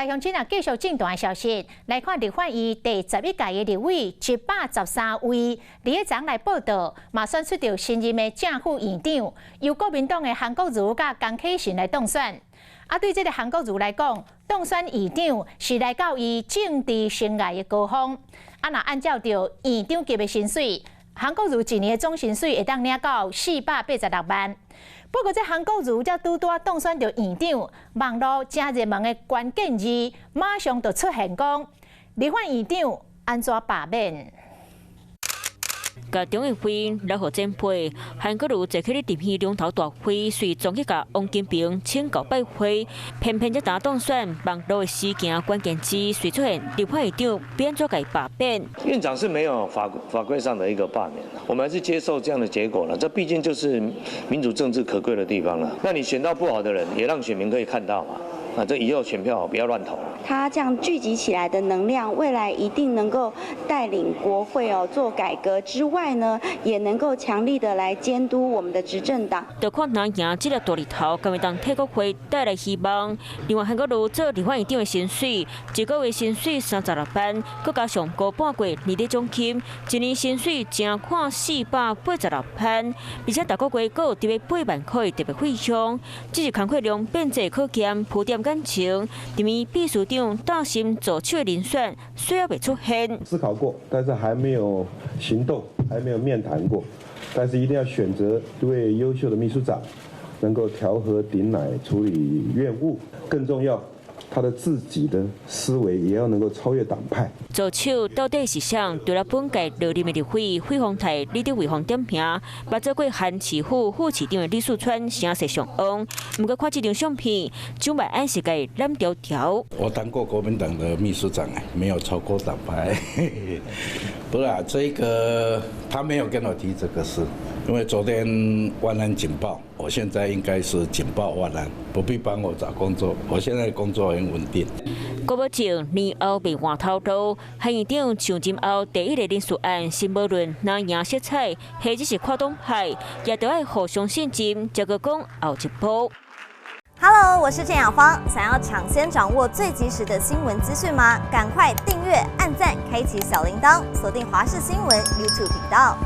來鄉親啊，繼續政壇的消息，來看立法院第11屆的立委113位，佇咧昨來報到，嘛選出著新任的正副院長，由國民黨的韓國瑜佮江啟臣來當選。啊，對這个韓國瑜來講，當選院長是來到伊政治生涯的高峰。啊，若按照著院長級的薪水，韓國瑜一年的總薪水會當領到486萬。不過，這韓國瑜才拄拄當選著院長，網路誠熱門的關鍵字馬上就出現講，立法院長按怎罷免？共中執會來予前輩，韓國瑜坐起咧立院龍頭大會，隨總去共王金平請教拜會，偏偏這當當選，網路的事件關鍵字隨出現立法院長欲按怎共罷免。院長是沒有法規上的一個罷免，我們還是接受這樣的結果了。這畢竟就是民主政治可貴的地方了。那你選到不好的人，也讓選民可以看到嘛。啊，這以後選票不要亂投。他這樣聚集起來的能量，未來一定能夠帶領國會哦做改革之外呢，也能夠強力的來監督我們的執政黨。就看若贏這个大日頭，敢會當替國會帶來希望。另外，韓國瑜做立法院長的薪水，一個月薪水36萬，閣加上高半月年底獎金，一年薪水正看486萬，而且逐個月閣有特別8萬塊特別費用，只是工課量變濟可見，鋪墊感情。踮伊秘書長擔心助手的人選，需要未出現。思考過，但是還沒有行動，還沒有面談過，但是一定要選擇一位優秀的秘書長，能夠調和鼎奶，處理院務，更重要，他的自己的思維也要能夠超越黨派。助手到底是誰？除了本屆落任的立委費鴻泰、李德維予點名，捌做過韓市府副市長的李四川聲勢上旺。毋過看這張相片，蔣萬安是共攬牢牢。我當過國民黨的秘書長，沒有超過黨派。不是啊，這個他沒有跟我提這個事，因為昨天萬安警報，我現在應該是警報萬安，不必幫我找工作，我現在工作很穩定。郭保正年後袂換頭路，韓院長上任後第一个人事案，先無論若贏色彩，或者是跨黨派，也都愛互相信任，才閣講後一步。 Hello，我是鄭雅芳，想要搶先掌握最及時的新聞資訊嗎？趕快訂閱、按讚、開啟小鈴鐺，鎖定華視新聞 YouTube 頻道。